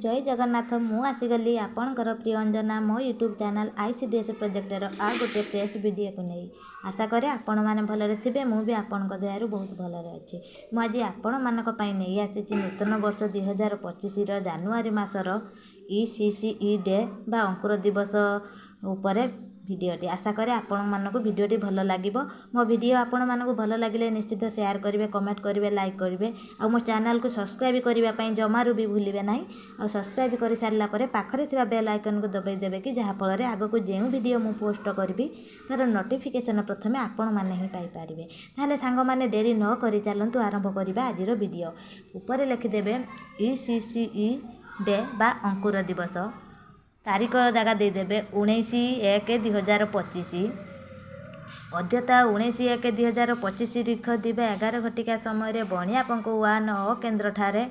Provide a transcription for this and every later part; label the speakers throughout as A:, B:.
A: ଜୟ ଜଗନ୍ନାଥ। ମୁଁ ଆସିଗଲି ଆପଣଙ୍କର ପ୍ରିୟ ଅଞ୍ଜନା, ମୋ ୟୁଟ୍ୟୁବ୍ ଚ୍ୟାନେଲ୍ ICDS ପ୍ରୋଜେକ୍ଟର ଆଉ ଗୋଟିଏ ଫ୍ରେଶ୍ ଭିଡ଼ିଓକୁ ନେଇ। ଆଶା କରେ ଆପଣମାନେ ଭଲରେ ଥିବେ। ମୁଁ ବି ଆପଣଙ୍କ ଦୟାରୁ ବହୁତ ଭଲରେ ଅଛି। ମୁଁ ଆଜି ଆପଣମାନଙ୍କ ପାଇଁ ନେଇ ଆସିଛି ନୂତନ ବର୍ଷ 2025ର ଜାନୁଆରୀ ମାସର ECCE day ବା ଅଙ୍କୁର ଦିବସ ଉପରେ ଭିଡ଼ିଓଟି। ଆଶା କରେ ଆପଣମାନଙ୍କୁ ଭିଡ଼ିଓଟି ଭଲ ଲାଗିବ। ମୋ ଭିଡ଼ିଓ ଆପଣମାନଙ୍କୁ ଭଲ ଲାଗିଲେ ନିଶ୍ଚିତ ସେୟାର କରିବେ, କମେଣ୍ଟ କରିବେ, ଲାଇକ୍ କରିବେ ଆଉ ମୋ ଚ୍ୟାନେଲକୁ ସବସ୍କ୍ରାଇବ୍ କରିବା ପାଇଁ ଜମାରୁ ବି ଭୁଲିବେ ନାହିଁ। ଆଉ ସବସ୍କ୍ରାଇବ୍ କରିସାରିଲା ପରେ ପାଖରେ ଥିବା ବେଲ୍ ଆଇକନ୍କୁ ଦବାଇ ଦେବେ କି ଯାହାଫଳରେ ଆଗକୁ ଯେଉଁ ଭିଡ଼ିଓ ମୁଁ ପୋଷ୍ଟ କରିବି, ତା'ର ନୋଟିଫିକେସନ୍ ପ୍ରଥମେ ଆପଣମାନେ ହିଁ ପାଇପାରିବେ। ତାହେଲେ ସାଙ୍ଗମାନେ, ଡେରି ନ କରି ଚାଲନ୍ତୁ ଆରମ୍ଭ କରିବା ଆଜିର ଭିଡ଼ିଓ। ଉପରେ ଲେଖିଦେବେ ECCE day ବା ଅଙ୍କୁର ଦିବସ। ତାରିଖ ଜାଗା ଦେଇଦେବେ 19/1/2025। ଅଦ୍ୟତା 19/1/2025 ତାରିଖ ଦିବା 11 ଘଟିକା ସମୟରେ ବଣିଆପଙ୍କ ୱାନ୍ ଅ କେନ୍ଦ୍ରଠାରେ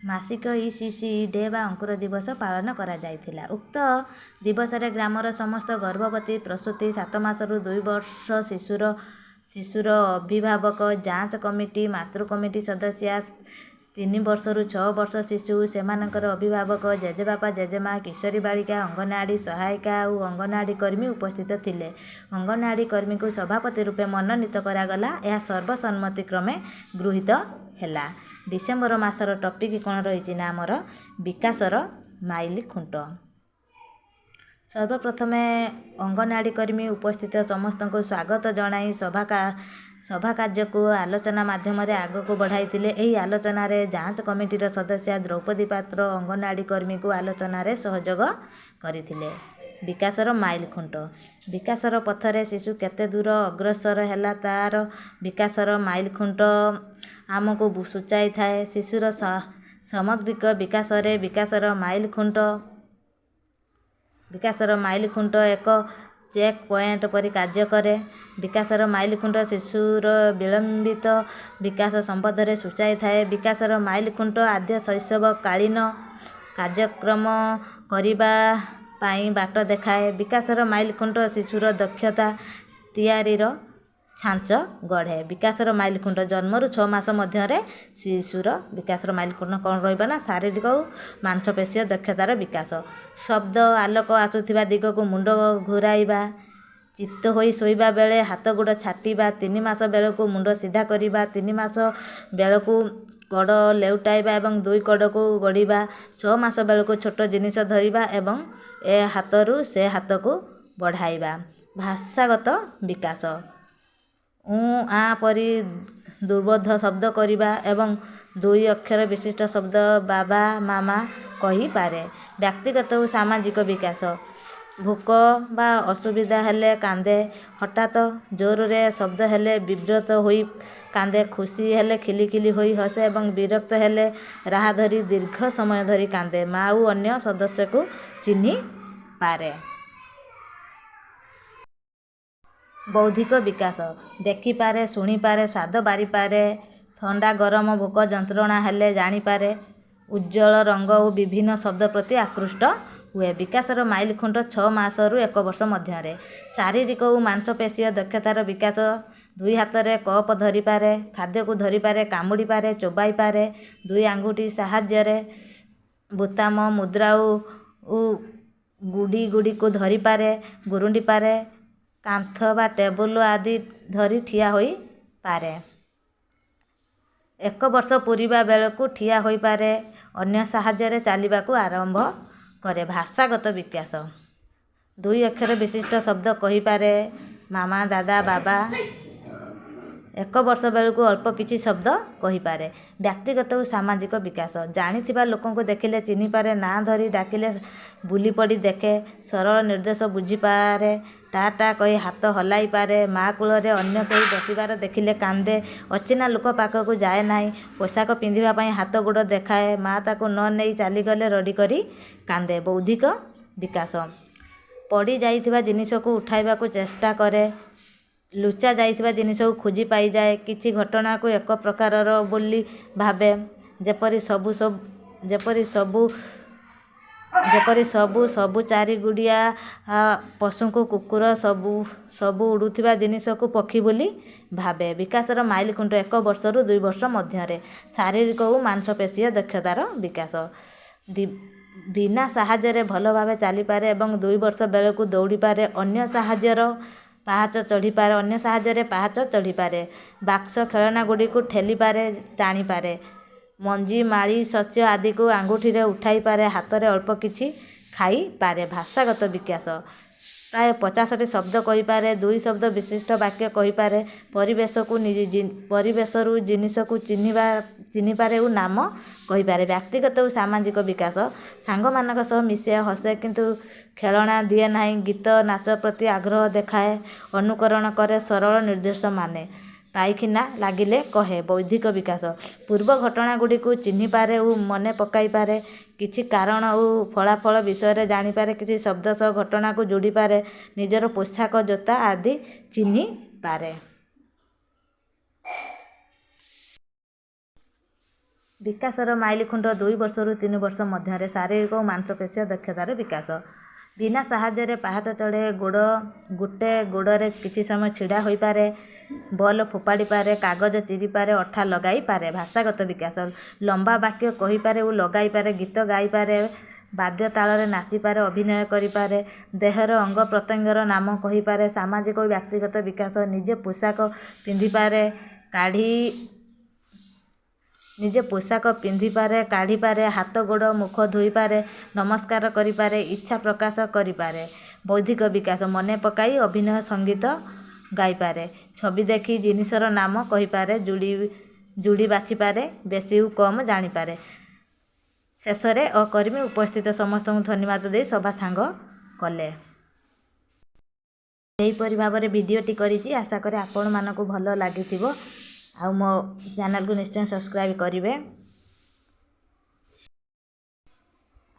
A: ମାସିକ ECCE day ବା ଅଙ୍କୁର ଦିବସ ପାଳନ କରାଯାଇଥିଲା। ଉକ୍ତ ଦିବସରେ ଗ୍ରାମର ସମସ୍ତ ଗର୍ଭବତୀ, ପ୍ରସୂତି, 7 ମାସରୁ 2 ବର୍ଷ ଶିଶୁର ଅଭିଭାବକ, ଯାଞ୍ଚ କମିଟି, ମାତୃ କମିଟି ସଦସ୍ୟା, 3 ବର୍ଷରୁ 6 ବର୍ଷ ଶିଶୁ, ସେମାନଙ୍କର ଅଭିଭାବକ, ଜେଜେବାପା, ଜେଜେମା, କିଶୋରୀ ବାଳିକା, ଅଙ୍ଗନବାଡ଼ି ସହାୟିକା ଆଉ ଅଙ୍ଗନବାଡ଼ି କର୍ମୀ ଉପସ୍ଥିତ ଥିଲେ। ଅଙ୍ଗନବାଡ଼ି କର୍ମୀଙ୍କୁ ସଭାପତି ରୂପେ ମନୋନୀତ କରାଗଲା। ଏହା ସର୍ବସମ୍ମତି କ୍ରମେ ଗୃହୀତ ହେଲା। ଡିସେମ୍ବର ମାସର ଟପିକ୍ କ'ଣ ରହିଛି ନା ଆମର ବିକାଶର ମାଇଲ ଖୁଣ୍ଟ। ସର୍ବପ୍ରଥମେ ଅଙ୍ଗନବାଡ଼ି କର୍ମୀ ଉପସ୍ଥିତ ସମସ୍ତଙ୍କୁ ସ୍ୱାଗତ ଜଣାଇ ସଭା କାର୍ଯ୍ୟକୁ ଆଲୋଚନା ମାଧ୍ୟମରେ ଆଗକୁ ବଢ଼ାଇଥିଲେ। ଏହି ଆଲୋଚନାରେ ଯାଞ୍ଚ କମିଟିର ସଦସ୍ୟା ଦ୍ରୌପଦୀ ପାତ୍ର ଅଙ୍ଗନବାଡ଼ି କର୍ମୀଙ୍କୁ ଆଲୋଚନାରେ ସହଯୋଗ କରିଥିଲେ। ବିକାଶର ମାଇଲ ଖୁଣ୍ଟ। ବିକାଶର ପଥରେ ଶିଶୁ କେତେ ଦୂର ଅଗ୍ରସର ହେଲା, ତା'ର ବିକାଶର ମାଇଲ ଖୁଣ୍ଟ ଆମକୁ ସୂଚାଇଥାଏ। ଶିଶୁର ସାମଗ୍ରିକ ବିକାଶରେ ବିକାଶର ମାଇଲ ଖୁଣ୍ଟ ଏକ ଚେକ୍ ପଏଣ୍ଟ ପରି କାର୍ଯ୍ୟ କରେ। ବିକାଶର ମାଇଲ ଖୁଣ୍ଟ ଶିଶୁର ବିଳମ୍ବିତ ବିକାଶ ସମ୍ବନ୍ଧରେ ସୂଚାଇଥାଏ। ବିକାଶର ମାଇଲ ଖୁଣ୍ଟ ଆଦ୍ୟ ଶୈଶବକାଳୀନ କାର୍ଯ୍ୟକ୍ରମ କରିବା ପାଇଁ ବାଟ ଦେଖାଏ। ବିକାଶର ମାଇଲ ଖୁଣ୍ଟ ଶିଶୁର ଦକ୍ଷତା ତିଆରିର ଛାଞ୍ଚ ଗଢ଼େ। ବିକାଶର ମାଇଲ ଖୁଣ୍ଟ ଜନ୍ମରୁ 6 ମାସ ମଧ୍ୟରେ ଶିଶୁର ବିକାଶର ମାଇଲ ଖୁଣ୍ଟ କ'ଣ ରହିବ ନା ଶାରୀରିକ ଓ ମାଂସପେଶୀୟ ଦକ୍ଷତାର ବିକାଶ। ଶବ୍ଦ, ଆଲୋକ ଆସୁଥିବା ଦିଗକୁ ମୁଣ୍ଡ ଘୂରାଇବା, ଚିତ ହୋଇ ଶୋଇବା ବେଳେ ହାତ ଗୋଡ଼ ଛାଟିବା, 3 ମାସ ବେଳକୁ ମୁଣ୍ଡ ସିଧା କରିବା, 3 ମାସ ବେଳକୁ କଡ଼ ଲେଉଟାଇବା ଏବଂ ଦୁଇ କଡ଼କୁ ଗଡ଼ିବା, 6 ମାସ ବେଳକୁ ଛୋଟ ଜିନିଷ ଧରିବା ଏବଂ ଏ ହାତରୁ ସେ ହାତକୁ ବଢ଼ାଇବା। ଭାଷାଗତ ବିକାଶ: ଉଁ, ଆଁ ପରି ଦୁର୍ବୋଧ୍ୟ ଶବ୍ଦ କରିବା ଏବଂ ଦୁଇ ଅକ୍ଷର ବିଶିଷ୍ଟ ଶବ୍ଦ ବାବା, ମାମା କହିପାରେ। ବ୍ୟକ୍ତିଗତ ଓ ସାମାଜିକ ବିକାଶ: ଭୋକ ବା ଅସୁବିଧା ହେଲେ କାନ୍ଦେ। ହଠାତ୍ ଜୋରରେ ଶବ୍ଦ ହେଲେ ବିବ୍ରତ ହୋଇ କାନ୍ଦେ। ଖୁସି ହେଲେ ଖିଲିଖିଲି ହୋଇ ହସେ ଏବଂ ବିରକ୍ତ ହେଲେ ରାହା ଧରି ଦୀର୍ଘ ସମୟ ଧରି କାନ୍ଦେ। ମା ଓ ଅନ୍ୟ ସଦସ୍ୟଙ୍କୁ ଚିହ୍ନିପାରେ। ବୌଦ୍ଧିକ ବିକାଶ: ଦେଖିପାରେ, ଶୁଣିପାରେ, ସ୍ୱାଦ ବାରିପାରେ। ଥଣ୍ଡା, ଗରମ, ଭୋକ, ଯନ୍ତ୍ରଣା ହେଲେ ଜାଣିପାରେ। ଉଜ୍ଜ୍ୱଳ ରଙ୍ଗ ଓ ବିଭିନ୍ନ ଶବ୍ଦ ପ୍ରତି ଆକୃଷ୍ଟ ହୁଏ। ବିକାଶର ମାଇଲ ଖୁଣ୍ଟ 6 ମାସରୁ 1 ବର୍ଷ ମଧ୍ୟରେ ଶାରୀରିକ ଓ ମାଂସପେଶୀୟ ଦକ୍ଷତାର ବିକାଶ: ଦୁଇ ହାତରେ କପ୍ ଧରିପାରେ, ଖାଦ୍ୟକୁ ଧରିପାରେ, କାମୁଡ଼ିପାରେ, ଚୋବାଇପାରେ, ଦୁଇ ଆଙ୍ଗୁଠି ସାହାଯ୍ୟରେ ବୋତାମ, ମୁଦ୍ରା ଓ ଗୁଡ଼ିଗୁଡ଼ିକୁ ଧରିପାରେ, ଗୁରୁଣ୍ଡିପାରେ, କାନ୍ଥ ବା ଟେବୁଲ ଆଦି ଧରି ଠିଆ ହୋଇପାରେ। 1 ବର୍ଷ ପୂରିବା ବେଳକୁ ଠିଆ ହୋଇପାରେ, ଅନ୍ୟ ସାହାଯ୍ୟରେ ଚାଲିବାକୁ ଆରମ୍ଭ କରେ। ଭାଷାଗତ ବିକାଶ: ଦୁଇ ଅକ୍ଷର ବିଶିଷ୍ଟ ଶବ୍ଦ କହିପାରେ, ମାମା, ଦାଦା, ବାବା। 1 ବର୍ଷ ବେଳକୁ ଅଳ୍ପ କିଛି ଶବ୍ଦ କହିପାରେ। ବ୍ୟକ୍ତିଗତ ଓ ସାମାଜିକ ବିକାଶ: ଜାଣିଥିବା ଲୋକଙ୍କୁ ଦେଖିଲେ ଚିହ୍ନିପାରେ, ନାଁ ଧରି ଡାକିଲେ ବୁଲିପଡ଼ି ଦେଖେ, ସରଳ ନିର୍ଦ୍ଦେଶ ବୁଝିପାରେ, ଟା ଟା କହି ହାତ ହଲାଇପାରେ, ମା କୋଳରେ ଅନ୍ୟ କେହି ବସିବାର ଦେଖିଲେ କାନ୍ଦେ, ଅଚିହ୍ନା ଲୋକ ପାଖକୁ ଯାଏ ନାହିଁ, ପୋଷାକ ପିନ୍ଧିବା ପାଇଁ ହାତ ଗୋଡ଼ ଦେଖାଏ, ମା ତାକୁ ନ ନେଇ ଚାଲିଗଲେ ରଡ଼ି କରି କାନ୍ଦେ। ବୌଦ୍ଧିକ ବିକାଶ: ପଡ଼ିଯାଇଥିବା ଜିନିଷକୁ ଉଠାଇବାକୁ ଚେଷ୍ଟା କରେ, ଲୁଚା ଯାଇଥିବା ଜିନିଷକୁ ଖୋଜି ପାଇଯାଏ, କିଛି ଘଟଣାକୁ ଏକ ପ୍ରକାରର ବୋଲି ଭାବେ, ଯେପରି ସବୁ ସବୁ ଚାରିଗୋଡ଼ିଆ ପଶୁଙ୍କୁ କୁକୁର, ସବୁ ଉଡ଼ୁଥିବା ଜିନିଷକୁ ପକ୍ଷୀ ବୋଲି ଭାବେ। ବିକାଶର ମାଇଲ ଖୁଣ୍ଟ 1 ବର୍ଷରୁ 2 ବର୍ଷ ମଧ୍ୟରେ ଶାରୀରିକ ଓ ମାଂସପେଶୀୟ ଦକ୍ଷତାର ବିକାଶ। ବିନା ସାହାଯ୍ୟରେ ଭଲ ଭାବେ ଚାଲିପାରେ ଏବଂ 2 ବର୍ଷ ବେଳକୁ ଦୌଡ଼ିପାରେ। ଅନ୍ୟ ସାହାଯ୍ୟର ପାହାଚ ଚଢ଼ିପାରେ। ଅନ୍ୟ ସାହାଯ୍ୟରେ ପାହାଚ ଚଢ଼ିପାରେ। ବାକ୍ସ ଖେଳନାଗୁଡ଼ିକୁ ଠେଲିପାରେ, ଟାଣିପାରେ। ମଞ୍ଜି, ମାଳି, ଶସ୍ୟ ଆଦିକୁ ଆଙ୍ଗୁଠିରେ ଉଠାଇପାରେ। ହାତରେ ଅଳ୍ପ କିଛି ଖାଇପାରେ। ଭାଷାଗତ ବିକାଶ। ପ୍ରାୟ 50ଟି ଶବ୍ଦ କହିପାରେ। ଦୁଇ ଶବ୍ଦ ବିଶିଷ୍ଟ ବାକ୍ୟ କହିପାରେ। ପରିବେଶକୁ ପରିବେଶରୁ ଜିନିଷକୁ ଚିହ୍ନିପାରେ ଓ ନାମ କହିପାରେ। ବ୍ୟକ୍ତିଗତ ଓ ସାମାଜିକ ବିକାଶ। ସାଙ୍ଗମାନଙ୍କ ସହ ମିଶେ, ହସେ, କିନ୍ତୁ ଖେଳଣା ଦିଏ ନାହିଁ। ଗୀତ, ନାଚ ପ୍ରତି ଆଗ୍ରହ ଦେଖାଏ। ଅନୁକରଣ କରେ। ସରଳ ନିର୍ଦ୍ଦେଶ ମାନେ। ପାଇଖାନା ଲାଗିଲେ କହେ। ବୌଦ୍ଧିକ ବିକାଶ। ପୂର୍ବ ଘଟଣାଗୁଡ଼ିକୁ ଚିହ୍ନିପାରେ ଓ ମନେ ପକାଇପାରେ। କିଛି କାରଣ ଓ ଫଳାଫଳ ବିଷୟରେ ଜାଣିପାରେ। କିଛି ଶବ୍ଦ ସହ ଘଟଣାକୁ ଯୋଡ଼ିପାରେ। ନିଜର ପୋଷାକ, ଜୋତା ଆଦି ଚିହ୍ନିପାରେ। ବିକାଶର ମାଇଲଖୁଣ୍ଟ 2 ବର୍ଷରୁ 3 ବର୍ଷ ମଧ୍ୟରେ ଶାରୀରିକ ଓ ମାଂସପେଶୀୟ ଦକ୍ଷତାର ବିକାଶ। ବିନା ସାହାଯ୍ୟରେ ପାହାଚ ଚଢ଼େ। ଗୋଟେ ଗୋଡ଼ରେ କିଛି ସମୟ ଛିଡ଼ା ହୋଇପାରେ। ବଲ୍ ଫୋପାଡ଼ିପାରେ। କାଗଜ ଚିରିପାରେ। ଅଠା ଲଗାଇପାରେ। ଭାଷାଗତ ବିକାଶ। ଲମ୍ବା ବାକ୍ୟ କହିପାରେ ଓ ଲଗାଇପାରେ। ଗୀତ ଗାଇପାରେ। ବାଦ୍ୟ ତାଳରେ ନାଚିପାରେ, ଅଭିନୟ କରିପାରେ। ଦେହର ଅଙ୍ଗପ୍ରତ୍ୟଙ୍ଗର ନାମ କହିପାରେ। ସାମାଜିକ ଓ ବ୍ୟକ୍ତିଗତ ବିକାଶ। ନିଜେ ପୋଷାକ ପିନ୍ଧିପାରେ, କାଢ଼ି ନିଜେ ପୋଷାକ ପିନ୍ଧିପାରେ, କାଢ଼ିପାରେ। ହାତ, ଗୋଡ଼, ମୁଖ ଧୋଇପାରେ। ନମସ୍କାର କରିପାରେ। ଇଚ୍ଛା ପ୍ରକାଶ କରିପାରେ। ବୌଦ୍ଧିକ ବିକାଶ। ମନେ ପକାଇ ଅଭିନୟ, ସଙ୍ଗୀତ ଗାଇପାରେ। ଛବି ଦେଖି ଜିନିଷର ନାମ କହିପାରେ। ଯୋଡ଼ି ବାଛିପାରେ। ବେଶି ଓ କମ୍ ଜାଣିପାରେ। ଶେଷରେ ଅକରିମି ଉପସ୍ଥିତ ସମସ୍ତଙ୍କୁ ଧନ୍ୟବାଦ ଦେଇ ସଭା ସାଙ୍ଗ କଲେ। ଏହିପରି ଭାବରେ ଭିଡ଼ିଓଟି କରିଛି। ଆଶା କରେ ଆପଣମାନଙ୍କୁ ଭଲ ଲାଗିଥିବ ଆଉ ମୋ ଚ୍ୟାନେଲକୁ ନିଶ୍ଚୟ ସବସ୍କ୍ରାଇବ୍ କରିବେ।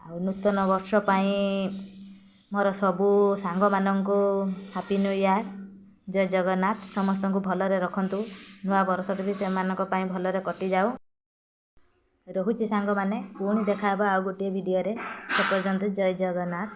A: ଆଉ ନୂତନ ବର୍ଷ ପାଇଁ ମୋର ସବୁ ସାଙ୍ଗମାନଙ୍କୁ ହାପି ନ୍ୟୁ ଇୟର୍। ଜୟ ଜଗନ୍ନାଥ। ସମସ୍ତଙ୍କୁ ଭଲରେ ରଖନ୍ତୁ। ନୂଆ ବର୍ଷଟି ବି ସେମାନଙ୍କ ପାଇଁ ଭଲରେ କଟିଯାଉ। ରହୁଛି ସାଙ୍ଗମାନେ, ପୁଣି ଦେଖାହେବ ଆଉ ଗୋଟିଏ ଭିଡ଼ିଓରେ। ସେ ପର୍ଯ୍ୟନ୍ତ ଜୟ ଜଗନ୍ନାଥ।